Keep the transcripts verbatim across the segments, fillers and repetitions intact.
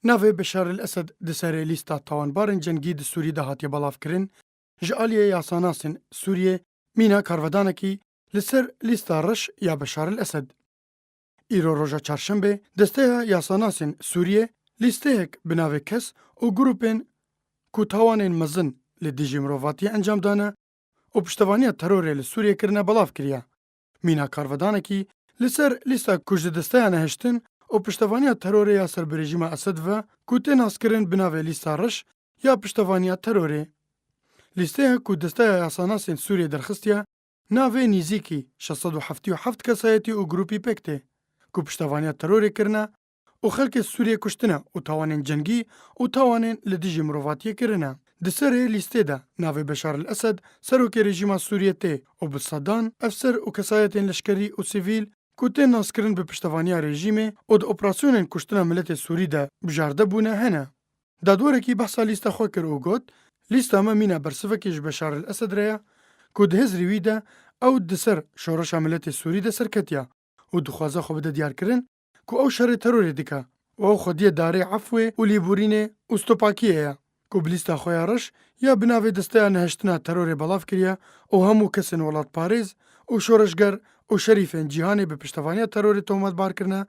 Navê Beşar el Esed di serê lîsta tawanbarên cengî di Sûrî de hatiye belavkirin, ji aliyê yasanasên Sûriyê mîna karvedanekî li ser lîsta reş ya Beşar el Esed. Îro roja çarşembê, desteya yasanasên Sûriyê lîsteyek bi navê kes û grûpên ku tawanên mezin li dijî mirovatiyê encam dane û piştevaniya terorê li Sûriyê kirine belav kiriye. Mîna karvedanekî li ser lîsta ku ji desteya nehiştin û piştevaniya terorê ya ser bi rejîma Esed ve ku tê naskirin bi navê lîsta reş ya piştevaniya terorê. Lîsteya ku desteya yasanasên Sûriyê derxistiye, navê nîzîkî şeş sed û heftê û heft kesayetî û grûpî pêk tê ku piştevaniya terorê kirine û xelkê Sûriyê kuştine û tawanên cengî û tawanên li dijî mirovatiyê kirine. Di serê lîstê de navê Beşar el Esed, serokê rejîma Sûriyê tê û bi sedan efser û kesayetên leşkerî û sivîl ku tên naskirin bi piştevaniya rejîmê û di operasyonên kuştina miletê Sûrî de bijarde bûne hene. Dadwerekî behsa lîsta xwe kir û got, lîsta me mîna bersivekê ji Beşar el Esed re ye ku di hizrî wî de ew di ser şoreşa miletê Sûrî de serketiya û dixwaze xwe bide diyarkirin ku ew şerê terorê dike û ew xwediyê darê efwê û lêborînê û stopakiyê ye ku bi lîsta xwe ya reş ya bi navê Desteya Nehiştina Terorê belav kiriye û hemû kesên welatparêz û şoreşger û şerîfên cîhanê bi piştevaniya terorê tohmetbar kirine,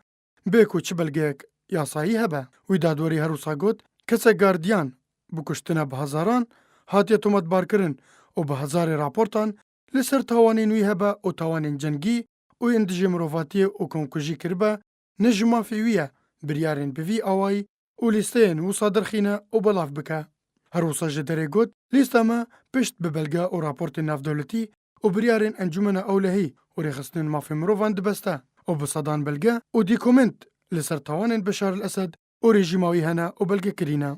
bê ku çi belgeyek yasayî hebe. Wî dadwerî her wisa got, kesek gardiyan bi kuştina bi hezaran hatiye tometbarkirin û bi hezarê raportan li ser tawanên wî hebe û tawanên cengî û yên dijî mirovatiyê û komkujî kiribe, ne ji mafê wî ye biryarên bi vî awayî û lîsteyên wisa derxîne û belav bike. Her wisa ji derê got, lîsta me pişt bi belge û raportên navdewletî û biryarên Encûmena Ewlehî û Rêxistinên Mafê Mirovan dibeste û bi sedan belge û dîkoment li ser tawanên Beşar el Esed û rejîma wî hene û belgekirî ne.